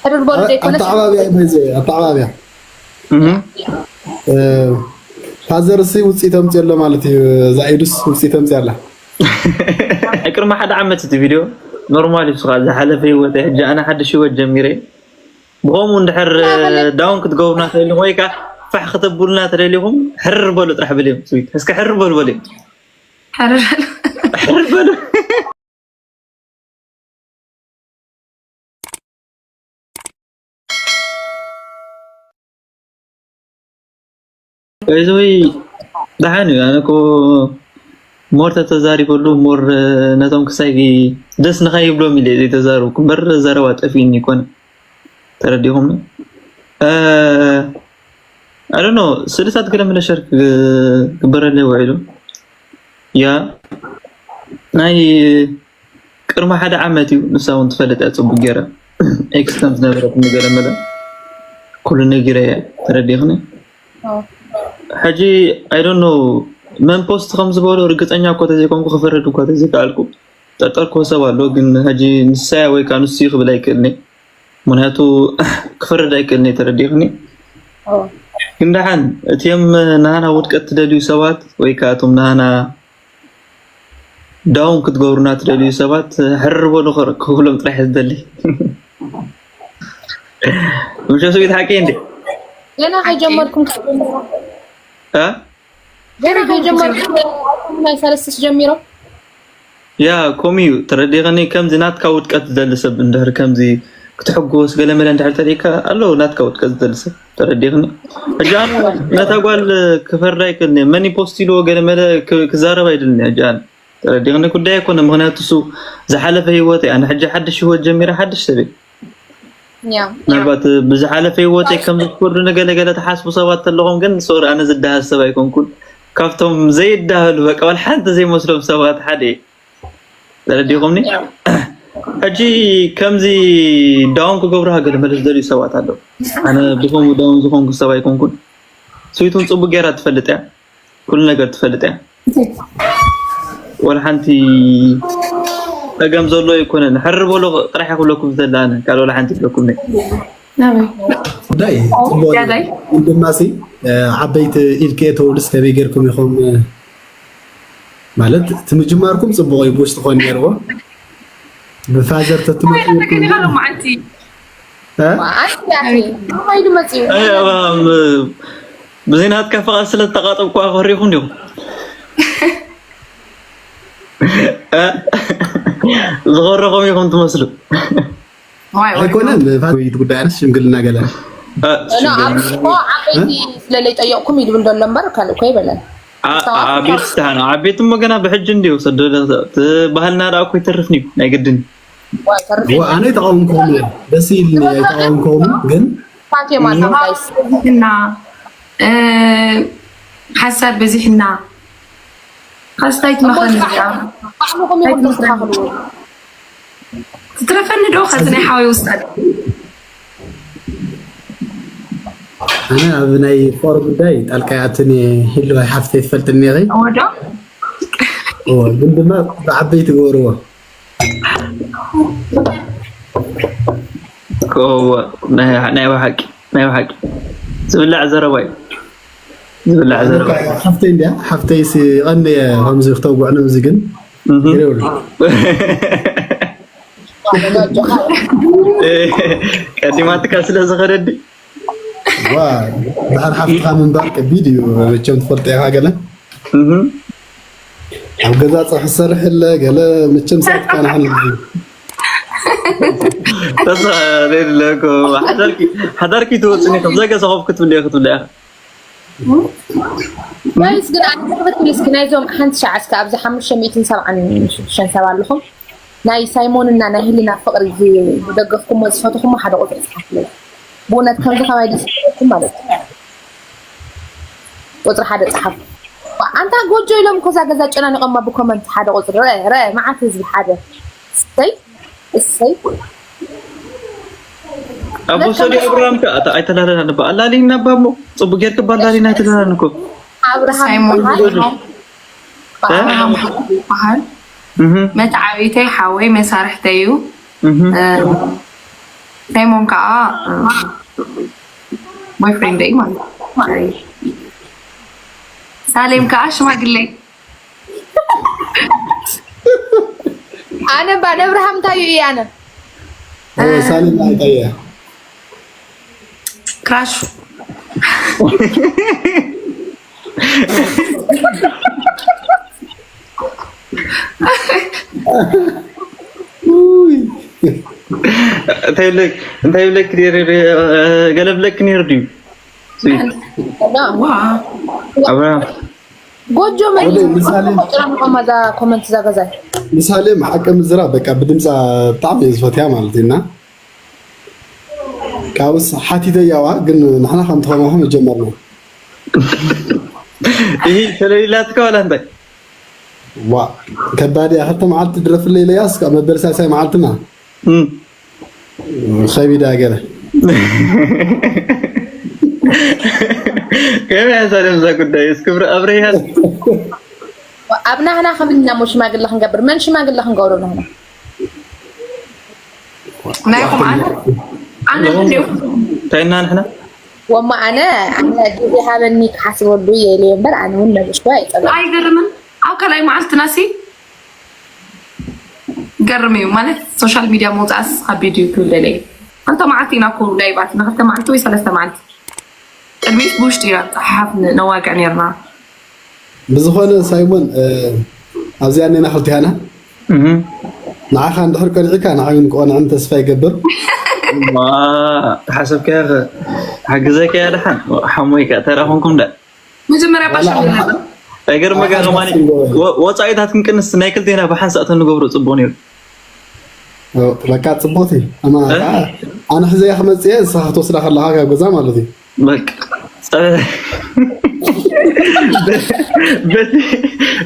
ሕርር በሉ ዘይኮነስ ኣተዓባብያ እዩ፣ በዚ ኣተዓባብያ። እህ። እ፣ ፋዘርሲ ውፅኢት ኣምፅእ ኣሎ ማለት እዩ። እዛ ኢዱስ ውፅኢት ኣምፅእ ኣላ። ቅድሚ ሓደ ዓመት እቲ ቪድዮ ኖርማል እዩ። ንስኻ ዝሓለፈ ህይወት፣ ሕጂ ኣነ ሓድሽ ህይወት ጀሚረ። ብኸምኡ እንድሕር ዳውን ክትገብሩና ተደሊኹም ወይ ከዓ ፋሕ ክተብሉና ተደሊኹም፣ ሕርር በሉ ጥራሕ በልዮም። ስዊት፣ እስከ ሕርር በሉ በልዮም። ሕርር በሉ። ሕርር በሉ። እዚ ወይ ደሓን እዩ። ኣነ እኮ ሞር ተተዛሪበሉ ሞር ነቶም ክሳይ ደስ ንኸይብሎም ኢለ ዘይተዛረብኩ እምበር ዘረባ ጠፊእኒ ይኮነ። ተረዲኹም? እ፣ I don't know፣ ስእልታት ገለ መለ ሸር ክ-፣ ክግበረለይ ውዒሉ። ያ፣ ናይ ቅድሚ ሓደ ዓመት እዩ፣ ንሳ እውን ትፈልጥ እያ ጽቡቅ ገይረ። ኤክስ ከም ዝነበረት ገለ መለ ኩሉ ነጊረ እያ፣ ተረዲኽኒ? ኣዎ። ሕጂ፣ I don't know፣ መን ፖስት ከም ዝበሎ ርግጸኛ እኮ ተዘይኮንኩ፣ ክፈርድ እኳ ተዘይከኣልኩ፣ ጠርጠርክዎ ሰብ ኣሎ፣ ግን ሕጂ ንሳያ ወይ ከኣ ንሱ እዩ ክብል ኣይክእልኒ። ምኽንያቱ ክፈርድ ኣይክእልኒ፣ ተረዲእክኒ? ኣዎ። ግን ደሓን፣ እቲኦም ንሃና ውድቀት ትደልዩ ሰባት፣ ወይ ከኣ እቶም ንሃና ዳውን ክትገብሩና ትደልዩ ሰባት፣ ሕርር በሉ ክር-፣ ክብሎም ጥራሕ እየ ዝደሊ። ምሸ ስዊት ሓቂ እንዴ? ገና ከይጀመርኩም ክትጀምሩ። እ? ገና ከይጀመርኩም ናይ ሰለስተ ጀሚሮም። ያ፣ ከምኡ እዩ። ተረዲእኽኒ? ከምዚ ናትካ ውድቀት ዝደሊ ሰብ እንድሕር ከምዚ ክትሕጎስ ገለ መለ እንድሕር ተሪእካ፣ ኣለዉ ናትካ ውድቀት ዝደሊ ሰብ። ተረዲእኽኒ? ሕጂ ኣነ ነታ ጓል ክፈርዳ ኣይክእልን እየ። መን ይፖስት ኢልዎ ገለ መለ ክ-፣ ክዛረብ ኣይደልን እየ ሕጂ ኣነ። ተረዲእኽኒ? ጉዳይ ኣይኮነ። ምኽንያቱ እሱ ዝሓለፈ ህይወት እያ። ኣነ ሕጂ ሓድሽ ህይወት ጀሚረ፣ ሓድሽ ሰብ እየ። ያ። ምናልባት ብዝሓለፈ ህይወተይ ከም ዝትፈርዱኒ ገለ ገለ ትሓስቡ ሰባት ተለኹም፣ ግን ሶሪ፣ ኣነ ዝደሃል ሰብ ኣይኮንኩን። ካብቶም ዘይደሃሉ፣ በቃ፣ ዋላ ሓንቲ ዘይመስሎም ሰባት ሓደ እየ። ተረዲእኹምኒ? ያ። ሕጂ ከምዚ ዳውን ክገብሩኻ ገለ መለ ዝደልዩ ሰባት ኣለዉ። ኣነ ብኸምኡ ዳውን ዝኾንኩ ሰብ ኣይኮንኩን። ስዊት እውን ጽቡቅ ገይራ ትፈልጥ እያ። ኩሉ ነገር ትፈልጥ እያ። እንታይ? ወላ ሓንቲ ጸገም ዘሎ ኣይኮነን። ሕርር በሎ ጥራሕ እየ ክብለኩም ዝደሊ ኣነ። ካልእ ወላ ሓንቲ ይብለኩም ነይ። ናበይ? ጉዳይ ኦ፣ ጽቡቅ እዩ። ያዳይ? ግን ድማ ሲ፣ እ፣ ዓበይቲ ኢልክኤ ተወልስ ከመይ ጌርኩም ኢኹም፣ እ፣ ማለት እቲ ምጅማርኩም ጽቡቅ እዩ፣ ብውሽጢ ክኾን ነይርዎ። ብፋዘር ተትመጡ እንታይ ኢልኩም ተገዲኻ ሎማዓንቲ? እ? ኣይ፣ ያኺ፣ ከመይ ኢሉ መጺኡ? ኣይ፣ ኣብ፣ ኣብ፣ ብዘይ ናትካ ፍቓድ ስለ ዝተቓጠብኩ ከሪኹም ዲኹም? እ? ዝኸረኹም ኢኹም ትመስሉ። ዋይ፣ ዋይ። ኣይኮነን፣ ፋ-፣ ውይይት ጉዳይ ኣነስ ሽምግልና ገለ። እ፣ ኖ፣ ሽምግልና። ኣብዚ እኮ ዓበይቲ ስለ ዘይጠየቕኩም እዩ ዝብል ዘሎ እምበር ካልእ እኮ ኣይበለን። አ-፣ እስካሁን ዓቤት ስታን፣ ዓቤት እሞ ገና ብሕጂ እንዲዩ ሰደደ ተ-፣ ባህልና ደኣ እኮ ይተርፍኒ እዩ፣ ናይ ግድን። ዋይ፣ ተርፍ ዋ፣ ኣነ ኣይተቃወምኩኹም እየ። ደስ ኢልኒ፣ ኣይተቃወምኩኹም፣ ግን ፋቴማ ነው፣ ጋይስ። በዚሕና፣ እ፣ ሓሳብ በዚሕና። ካስታይ እሞ ትመኸኒ እያ። ባዕልኹም ኢኹም ተስተኻኽልዎ። ትትረፈኒ ዶ፣ ከዚ ናይ ሓወይ ውሳኔ? ኣነ ኣብ ናይ ፍቕሪ ጉዳይ ጣልቃ ይኣትን እየ፣ ህልዋይ ሓፍተይ ትፈልጥኒ ኢኺ። እወ ዶ? እወ፣ ግን ድማ ብዓበይቲ ግበርዎ። እወ፣ ናይ፣ ናይ ብሓቂ፣ ናይ ብሓቂ። ዝብላዕ ዘረባ እዩ። ዝብላዕ ዘረባ። ሓፍተይ እንድያ፣ ሓፍተይሲ ቀንየ ከምዚ ክተውግዕኖ እዚ ግን እህ። ይረውል። ቀዲማትካ ስለ ዝኸደዲ። ዋ፣ ድሓር ሓፍትኻ ምንባር ከቢድ እዩ። መቸም ትፈልጦ ኢኻ ገለ። እህ። ኣብ ገዛ ፀብሒ ዝሰርሕ የለ፣ ገለ መቸም ሳትካ ንሓን። ተስፋ የለ እኮ። ሓዳርኪ፣ ሓዳርኪ ትወፅኒ፣ ከም ዘገ ሰኸፍ ክትብልዮ ክትብልያ። ጋይስ፣ ግን ኣነ ክብትል እስኪ ናይዞም ሓንቲ ሻዕ እስከ ኣብዚ ሓሙሽተ ሚእትን ሰብዓን ሽዱሽተን ሰብ ኣለኹም። ናይ ሳይሞንና ናይ ህልና ፍቕሪ ዝ-፣ ዝደገፍኩሞ ዝፈትኹሞ ሓደ ቁፅሪ ጽሓፍለይ። ብእውነት ከምዚ ከማይ ደስ ይብለኩም ማለት እዩ። ቁፅሪ ሓደ ጽሓፍ። ኣንታ ጎጆ ኢሎም እኮ እዛ ገዛ ጨናኒቖማ ብኮመንት ሓደ ቁፅሪ። ረ፣ ረ፣ መዓት ህዝቢ ሓደ። እሰይ፣ እሰይ። ኣቦ ሰዲ ኣብርሃም ከ ኣታ ኣይተላለና ነባ ኣላሊና ባሞ ጽቡቅ ጌርክ ባላሊና ኣይተላለና እኮ። ኣብርሃም ሳይሞን ይበሃል። ይበሃል። እ? ኣብርሃም ይበሃል። እህ። መተዓቢተይ ሓወይ መሳርሕተይ እዩ። እህ። እ፣ ሳይሞን ከዓ ቦይፍሬንደይ ማለት እዩ። ሳሌም ከዓ ሽማግለይ። ኣነ ባድ ኣብርሃም ታዩ እየ ኣነ። ሳሌም እንታይ እያ? ክራሹ። እንታይ ብለክ እንታይ ብለክ ነይሩ? ገለ ብለክ ነይሩ ድዩ? ስዊት ዋ ኣብርሃም ጎጆ መ ወደ ምሳሌ ጭራምቆማ እዛ ኮመንት እዛ ገዛይ ምሳሌ ሓቂ ምዝራብ በቃ ብድምፃ ብጣዕሚ እየ ዝፈትያ ማለት እዩ። እና ካብስ ሓቲተያዋ ግን ንሕና ከም ተኸማኹም ጀመርና። ይህ ተለሊላትካ ዋላ እንታይ? ዋ ከባድ እያ። ክልተ መዓልቲ ድረፍለይ ኢለያ እስካ መበል ሳልሳይ መዓልትና እም። ከቢዳ ገለ ከመይ ሓሳብ እዛ ጉዳይ እስክብሪ ኣብረያ ኣብ ናህና ከብልና ሞ ሽማግለ ክንገብር መን ሽማግለ ክንገብሮ ናህና ናይኹም ኣነ ኣነ እንዲኹም እንታይ እና ንሕና ወማ ኣነ ኣነ ግዜ ሃበኒ ክሓስበሉ እየ ኢለ እምበር ኣነ እውን ነብሽ ኣይፀላ ኣይገርምን ኣብ ካልኣይ መዓልትና ሲ ገርም እዩ ማለት ሶሻል ሚድያ መውፃእስ ከቢድ እዩ ክብል ደለየ ክልተ መዓልቲ ኢና ኮ ላይባት ንክልተ መዓልቲ ወይ ሰለስተ መዓልቲ ቅድሚት ብውሽጢ ኢና ፀሓሓፍ ነዋግዕ ነርና ብዝኾነ ሳይሞን ኣብዚኣ እኔና ክልቲኣና ንዓኻ እንድሕር ቀኒዕካ ንዓይ እውን ክቐንዕን ተስፋ ይገብር። ተሓሰብካያ ሓግዘካያ ደሓን ሓሞይካ ተራኹንኩም ዳ መጀመርያ ባሻ ነበር ኣይገርመካ ከማኒ ወፃኢታት ክንቅንስ ናይ ክልቴና ብሓንሳእ ተንገብሮ ፅቡቅ ነይሩ። በቃ ፅቡቅ እዩ። ኣነ ሕዘያ ክመፅየ ንስኻ ክትወስዳ ከለካ ካብ ገዛ ማለት እዩ። በቃ በቲ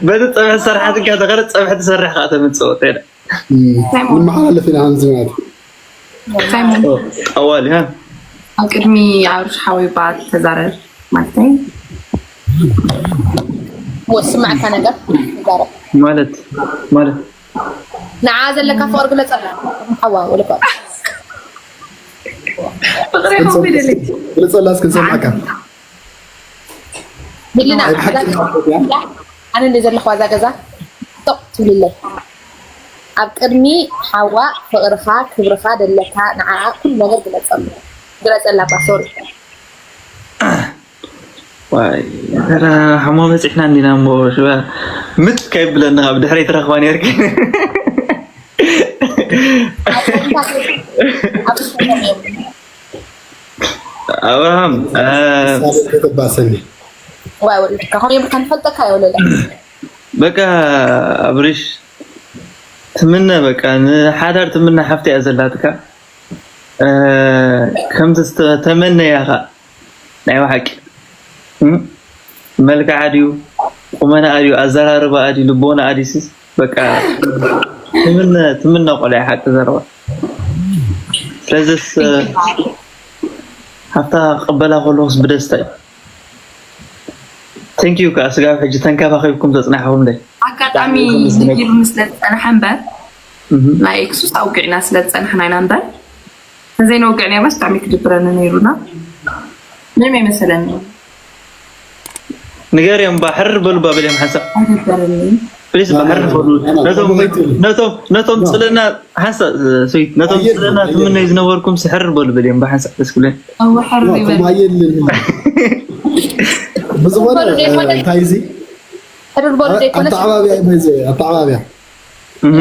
ፀብሒ ሰራሓት እንካ ተኸረ ፀብሒ ትሰርሕ ከዓ ተምፅኦ ተለ ንመሓላለፍ ኢና ከምዚ ማለት ሳይሞን ጠዋል ያ ኣብ ቅድሚ ኣብርሽ ሓወይ ባ ተዛረብ ማለተይ ወስማዕካ ነገር ተዛረብ ማለት ማለት ንዓ ዘለካ ፍቅር ግለፀላ ሓዋ ወለኳ ፍቅሪ ሆም ይደለች ግለፀላ እስክንሰማዕካ ሚልና ናይ ብሓቂ ኣነ እንደ ዘለኹ ዋዛ ገዛ ጦቅ ትብልለይ ኣብ ቅድሚ ሓዋ ፍቅርኻ ክብርኻ ደለካ ንዓ ኩሉ ነገር ግለፀሉ ግለፀላ ባ ሶሪ ዋይ ተራ ሓሞ በፂሕና እንዲና እሞ ሽባ ምት ከይብለና ካብ ድሕረይ ትረኽባ ነርኪ ኣብርሃም ተባሰኒ ዋይ ወልድካ ኾም የብልካ ንፈልጠካ የውለላ በቃ ኣብሪሽ ትምነ በቃ ንሓዳር ትምነ ሓፍቲ እያ ዘላትካ ከምቲ ዝተመነያ ኸ ናይ ብሓቂ መልክዓ ድዩ ቁመናኣ ድዩ ኣዘራርባኣ ድዩ ልቦናኣ ድዩስስ በቃ ትምነ ትምነ ቆልያ ሓቂ ዘረባ ስለዚስ ሃብታ ክቕበላ ከለኹስ ብደስታ እዩ thank you ከዓ ስጋብ ሕጂ ተንከባኺብኩም ዘፅናሕኹምለይ ኣጋጣሚ ንጊሩ ስለ ዝፀንሐ እምበር ናይ ኤክሱስ ኣውግዕና ስለ ዝፀንሕና ኢና እምበር ተዘይነውግዕ ነርናስ ብጣዕሚ ክድብረኒ ነይሩና ምንም ኣይመሰለኒ ንገርዮም ባ ሕር በሉ ባ በልዮም ሓንሳብ ኣይነበረኒ ፕሊስ ባ ሕር በሉ ነቶም ነቶም ነቶም ፅልና ሓንሳብ ስዊት ነቶም ፅልና ትምነይ ዝነበርኩም ሕር በሉ በልዮም ባ ሓንሳብ ደስ ክብለን ኣወ ሕር ይበል ከማየልን ብዝኾነ እንታይ እዚ ሕርር በሉ ዘይኮነስ ኣተዓባቢያ ይመዘ ኣተዓባቢያ እህ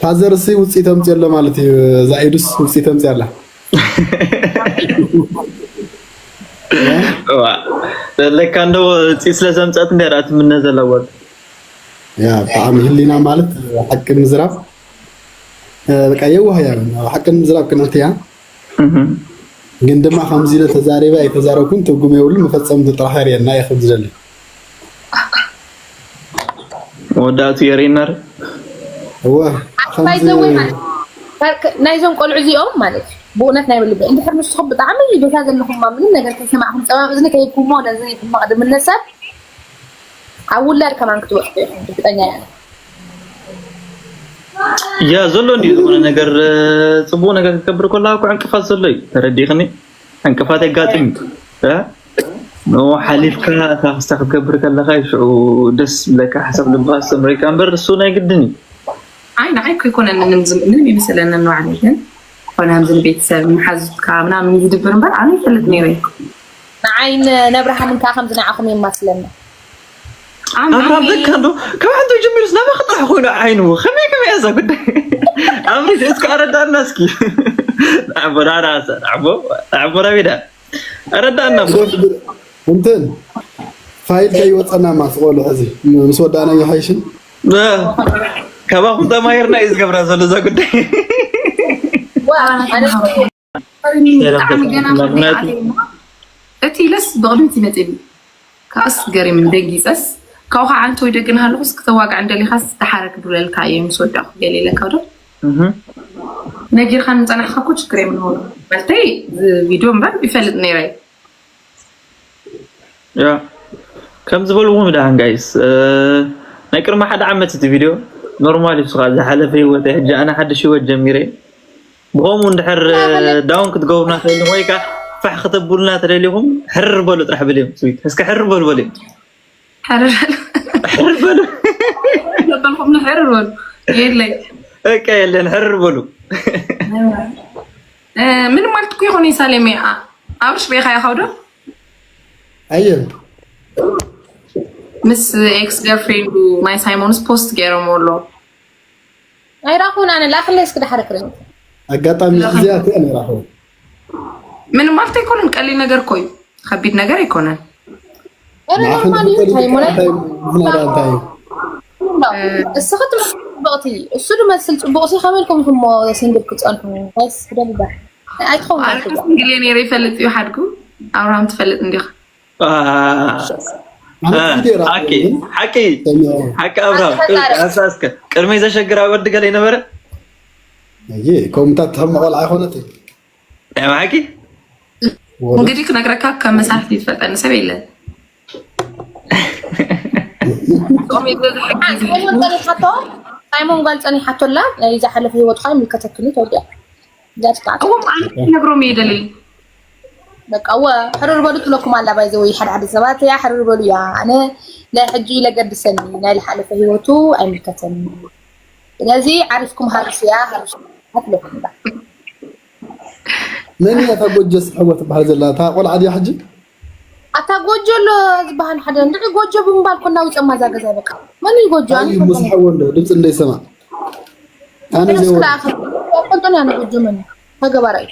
ፋዘርሲ ውፅኢት ኣምፅእ ኣሎ ማለት እዩ። እዛ ኢዱስ ውፅኢት ኣምፅእ ኣላ። ለካ እንዶ ውፅኢት ስለ ዘምፀት እንደ ራት ምነ ዘለወት ያ ብጣዕሚ ህሊና ማለት ሓቂ ምዝራብ በቃ የዋህ እያ። ሓቂ ምዝራብ ቅንዕቲ እያ። ግን ድማ ከምዚ ኢለ ተዛሪበ ኣይተዛረብኩን ትርጉም የብሉን። መፈፀምቲ ጥራሕ የርእየና እየ ከም ዝደሊ መወዳእቱ የርእየና ር እወ ባይዘወይ ማለት ናይዞም ቆልዑ እዚኦም ማለት እዩ ብእውነት ናይ ብልቢ እንድሕር ንስኹም ብጣዕሚ ቦታ ዘለኹም ምንም ነገር ከይሰማዕኹም ፀባብ እዝኒ ከይብኩሞ ነዚ ሕማቕ ድምነት ሰብ ኣብ ውላድ ከማን ክትወፅሑ ኢኹም ርግጠኛ እያ ያ ዘሎ እንዲ ዝኾነ ነገር እ፣ ጽቡቕ ነገር ክትገብር ከላ እኮ ዕንቅፋት ዘሎ እዩ። ተረዲእኽኒ? ዕንቅፋት የጋጥም እዩ። እ? ኖ ሓሊፍካ እታ ክስታ ክትገብር ከለኻ እዩ ሽዑ ደስ ዝብለካ ሓሳብ ልብኻ ዝሰምረካ እምበር እሱ ናይ ግድን እዩ። ኣይ ንዓይ እኮ ኣይኮነን ምንም ዝም- ምንም ይመስለንን ንባዕለይ ግን ኮነ ከምዚ ንቤተሰብ ንሓዙትካ ምናምን ዝድብር እምበር ኣነ ይፈልጥ ነይረ እኮ። ንዓይን ነብርሃምን ከዓ ከምዚ ንዓኹም የማስለና። ኣም- ኣብራም ኣም- ለካ እንዶ ካብ ሓንቲ ጀሚሩስ ናባኻ ጥራሕ ኮይኑ ዓይኑ ከመይ ከመይ እያ እዛ ጉዳይ ኣብሪት እስኪ ኣረዳእና እስኪ ኣቦ ዳራሰ ኣቦ ኣቦ ራቢዳ ኣረዳእና እንትን ፋይል ከይወፀና ማስቆሉ ሕዚ ምስ ወዳእና ይሓይሽን ካባኹም ተማሂርና እዩ ዝገብራ ዘሎ እዛ ጉዳይ ብጣዕሚ ገና እቲ ኢለስ ብቕድሚት ይመፅኒ ካብስ ገሪም ደጊፀስ ካብኡ ከዓ ኣንተ ወይ ደግ ናሃለኹስ ክተዋግዕ እንደሊኻስ ዝሓረክ ዱለልካ እየ ምስ ወዳእኩ ገለ ኢለካ ዶ ነጊርካ ንፀናሕካ እኮ ችግር የምንሆኑ ማለተይ ቪድዮ እምበር ይፈልጥ ነይረ ያ ከም ዝበልዎም ደሓን ጋይስ ናይ ቅድሚ ሓደ ዓመት እቲ ቪድዮ ኖርማል እዩ ስኻ ዝሓለፈ ህይወት ሕጂ ኣነ ሓድሽ ህይወት ጀሚረ ብኸምኡ እንድሕር ዳውን ክትገብሩና ተደሊኹም ወይ ከዓ ፋሕ ክተብሉና ተደሊኹም ሕር በሉ ጥራሕ በልዮም ስዊት እስከ ሕር በሉ በልዮም ሕርር ሕር በሉ በልኩም ሕርር በሉ የለይ በቃ የለን ሕር በሉ ምን ማለት እኮ ይኾነ ሳሌም ኣብርሽ ሪኢኻዮ ዶ ኣየን ምስ ኤክስ ገርፍሬንዱ ናይ ሳይሞንስ ፖስት ገይሮም ኣሎ ኣይራኹን ኣነ ላክለይ እስኪ ድሓር ክርኢ ኣጋጣሚ እዚኣ እኮ ነራኹ ምን ማለት ኣይኮነን ቀሊል ነገር እኮ እዩ ከቢድ ነገር ኣይኮነን ኧረ ኖርማል እዩ እንታይ ይሞላል ምኽንያት እንታይ እዩ እስኺ ትመስል ፅቡቕቲ እሱ ድመስል ፅቡቕ ሲ ከመይ ኢልኩም ኢኹም እሞ ሲንግል ክፀንሑ ጋይስ ግደልባ ኣይትኸውን ኣነ ሲንግል እየ ነይረ ይፈልጥ እዩ ሓድጉ ኣብርሃም ትፈልጥ እንዲኻ ማለት ቪድዮ ራሱ ሓቂ ሓቂ ሓቂ ኣብርሃም ኣሳስከ ቅድመይ ዘሸግር ኣብ ወዲ ገለ ይነበረ ከምታት ትሕመቕ ቆልዓ ኣይኮነት ናይ ሓቂ እንግዲህ ክነግረካ ከም መሳርሕቲ ዝፈልጠኒ ሰብ የለን ሳይሞን ጸኒሓቶ ሳይሞን ጓል ጸኒሓቶላ ናይ ዝሓለፈ ህይወትካ ይምልከተክኒ ተወዲያ እዎም ኣነ ነግሮም እየ ደለይ በቃ እወ ሕርር በሉ ትብለኩም ኣላ ባይዘ ወይ ሓደ ሓደ ሰባት እያ ሕርር በሉ እያ ኣነ ናይ ሕጂ ለገድሰኒ ናይ ዝሓለፈ ህይወቱ ኣይምልከተኒ ስለዚ ዓሪፍኩም ሃርሱ እያ ሃርሱ ትብለኩም እላ መን እያ እታ ጎጆ ስሕወ ትበሃል ዘላ እታ ቆልዓ ድያ ሕጂ ኣታ ጎጆ ኣሎ ዝበሃል ሓደ እንድዒ ጎጆ ብምባል ኮና ውፀማ እዛ ገዛ በቃ መን እዩ ጎጆ ኣነ ኣይ ሙስ ሓወ እንዶ ድምፂ እንደይሰማ ኣነ ስ ዘው ክልኣኸ ፈልጦን ያነ ጎጆ መን እዩ ተገባራ እዩ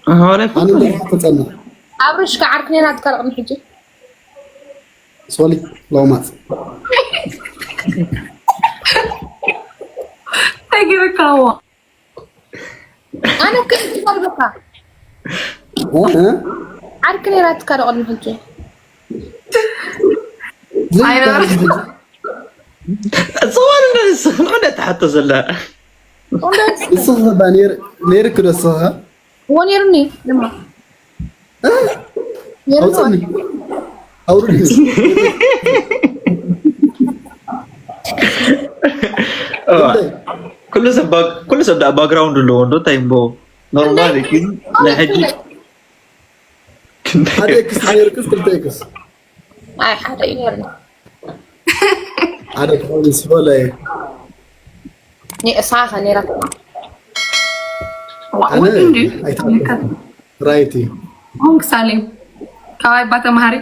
ኣነ ኣነ እንደይሰማ ተፀና ኣብርሽ ከዓርክ ኔና ትከረቕኒ ሕጂ ሶሊ ሎማት ተገይርካዎ ኣነ ክስ ይፈልበካ ዓርክ ኔና ትከረቕኒ ሕጂ ኣይነበረ ፅዋን እንደንስ ንዑ ተሓቶ ዘላ ንስኻ ነይርክ ዶ ስኻ እዎ ነይሩኒ ድማ ኣውፅኒ ኣውርድ ኩሉ ሰብ ባክ- ኩሉ ሰብ ዳ ባክግራውንድ ኣለዎ እንዶ እንታይ እምቦ ኖርማል እዩ ግን ናይ ሕጂ ሓደ ኤክስ ነይርክስ ክልተ ኤክስ ኣይ ሓደ እዩ ነይሩኒ ሓደ ክኸውን ስበለ ንእሳኸ ነይራትማ ኣነ ኣይታ ራይት እዩ ሆንክ ሳሌም ካባይ ባ ተምሃሪ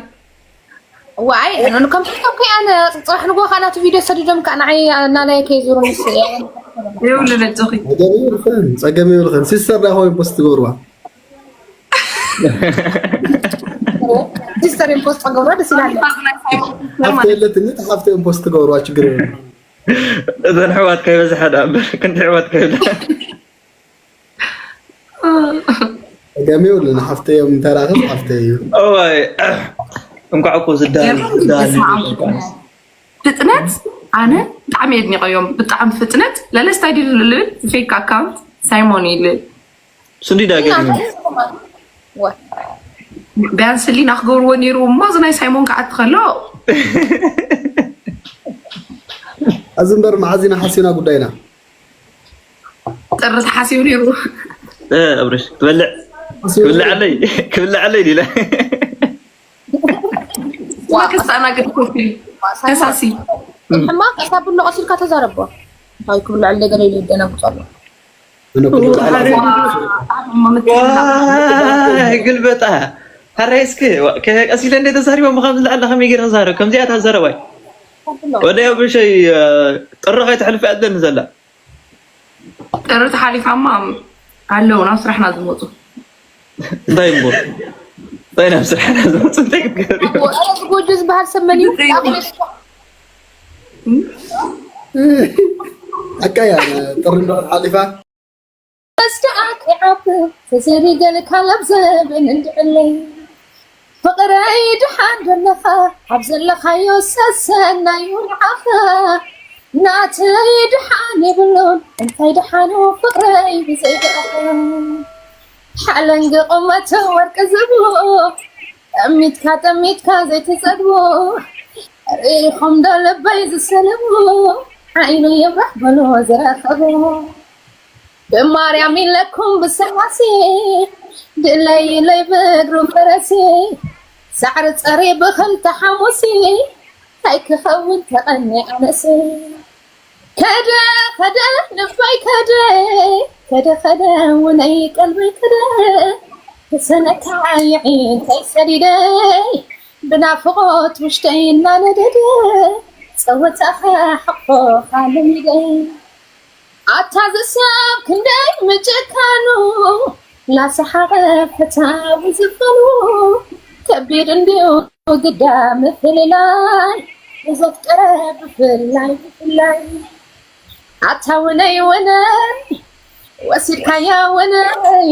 ዋይ ኣነ ከም ትክቶክ ኣነ ፅባሕ ንጎ ካላቱ ቪድዮ ሰዲዶም ከዓ ንዓይ እናላይ ከይዙሩ ምስ ይብሉ ነጆኺ ጸገም ይብልኽን ጸገም ይብልኽን ሲስተር ዳ ሆይ ፖስት ትገብርዋ ሲስተር ፖስት ገብሮ ደስ ይላለ ሓፍተ የለትኒ ሓፍተ ፖስት ትገብርዋ ችግር የብሉ እዘን ሕዋት ከይበዝሓ ዳ እምበር ክንዲ ሕዋት ከይብላ ጸገም ይብሉ ንሓፍተ እዮም እንተራኸብ ሓፍተ እዩ እዋይ እንኳዕ እኮ ዝዳል ዝዳል ፍጥነት ኣነ ብጣዕሚ የድኒቀዮም ብጣዕሚ ፍጥነት ለለስታይ ድዩ ዝብል ፌክ ኣካውንት ሳይሞን ይልል ስንዲ ዳገ ቢያንስ ህሊና ክገብርዎ ነይሩ እሞ እዚ ናይ ሳይሞን ክዓቲ ከሎ እዚ እምበር መዓዝ ኢና ሓሲብና ጉዳይና? ጥሪ ተሓሲቡ ነይሩ። እ፣ ኣብርሽ ትበልዕ ክብልዓለይ ክብልዓለይ ዲለ ክሳና ግድ ኮፊ ተሳሲ ሕማቅ ሳብሎ ቀሲልካ ተዛረቦ። እንታይ ክብልዕ እንደገና ይደናግጡ ኣሎ። ኣነ ኩሉ በዓል ዋይ ግልበጣ። ሓራይ እስኪ ቀሲለ እንደ ተዛሪቦ ምኻም ዝለዓለ ከመይ ገይረ ተዛረብ ከምዚኣ ታዘረባይ ወደ ኣብርሸይ ጥሪ ከይትሕልፍ ኣለኒ ዘላ ጥሪ ተሓሊፋማ ኣለዉ ናብ ስራሕና ዝመፁ። እንታይ እምቦ እንታይ ናብ ስራሕና ዝመፁ እንታይ ክትገብር ኣረ ዝጎጆ ዝበሃል ሰብ መን እዩ? ኣቃያ ጥሪ እንዶ ሓሊፋ መስደኣክ ይዓብ ተዘሪገን ካላብ ዘበን እንድዕለይ ፍቕረይ ድሓን ደለኻ ኣብ ዘለኻዮ ሰሰናዩ ንዓኻ ናተይ ድሓን የብሉን እንታይ ድሓኑ ፍቕረይ ብዘይድኣኻ ሓለንጊ ቁመት ወርቂ ዝብኡ ጠሚትካ ጠሚትካ ዘይትጸግቡ ርኢኹም ዶ ልበይ ዝሰለቡ ዓይኑ ይብራሕ በሎ ዝረኸቡ ብማርያም ኢለኩም ብስላሴ ድለይለይ ብእግሩ ፈረሴ ሳዕሪ ጸሪ ብኽልተ ሓሙሲ እንታይ ክኸውን ተቐኒ ኣነሲ ከደ ከደ ልበይ ከደ ከደ ከደ ውነይ ቀልበይ ከደ ተሰነካ ይዒንተይ ሰዲደይ ብናፍቖት ውሽጠይ እናነደደ ጸወታኻ ሓቆኻ ለሚደይ ኣታ ዝሰብ ክንደይ ምጭካኑ ላሰሓቐ ፈታዊ ዝፈኑ ከቢድ እንድዩ ግዳ ምፍልላይ ብዘፍቀረ ብፍላይ ብፍላይ ኣታ ውነይ ውነይ ወሲድካያ ውነይ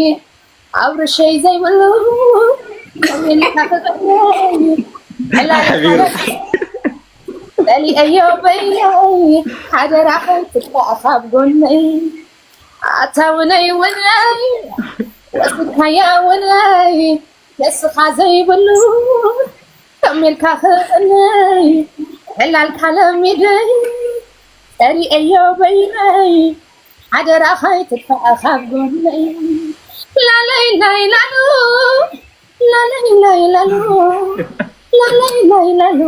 ኣብርሸይ ዘይብሉ ከሚልካ ክቐለይ ዕላል ሓቢሩ ጠሊአዮ በይነይ ሓደራ ከይትጥፋእ ካብ ጎነይ ኣታ ውነይ ውነይ ወሲድካያ ውነይ ንስኻ ዘይብሉ ከሚልካ ክቕነይ ዕላልካ ለሚደይ ጠሪአዮ በይነይ ሓደራ ከይትጥፋእ ካብ ጎነይ ላለይ ናይ ላሉ ላለይ ናይ ላሉ ላለይ ናይ ላሉ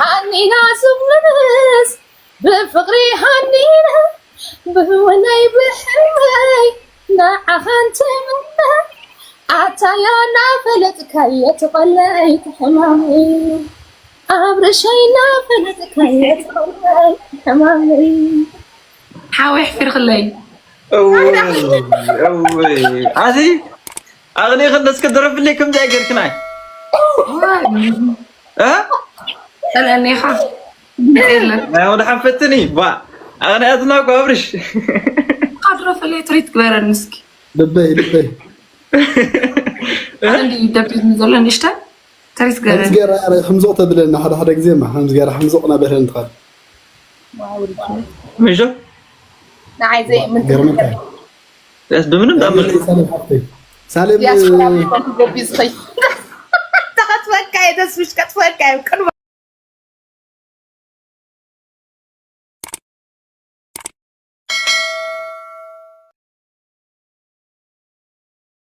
ሃኒና ዝብልስ ብፍቕሪ ሃኒና ብህወነይ ብሕወይ ንዓኻ እንትምነ ኣታያ እናፈለጥካየ ትቐለይ ትሕማመይ ኣብርሸይ እናፈለጥካየ ትቐለይ ትሕማመይ ሓወይ ኣሕፊርክለይ እውይ እውይ ኣዚ ኣቕኒኽን እስኪ ድረፍለይ ከምዚ ኣይገርክናይ እ ጠልአኒኻ የለን ናይ ወደ ሓፈትኒ ባ ኣቕኒኣትና እኮ ኣብርሽ ድረፍለይ ትሪት ግበረኒ እስኪ ልበይ ልበይ ኣነ እንዲ ደብሪት ዘሎ ንሽተ ትሪት ከምዚ ግበረኒ ገይራ ሕምዞቕ ተብለና ሓደ ሓደ ግዜ ማ ከምዚ ገይራ ሕምዞቕ ናበለን ትኸል ምሾ ንዓይ ዘይ ምን ገርመካ ስ ብምንም ዳምር ሳሌም ሓፍተይ ሳሌም ዲያስፖራ ምኳን ክጎቢ ዝኸይ ተኸትፈካ እየ ተስፍሽ ከጥፈካ እየ ቅድሞ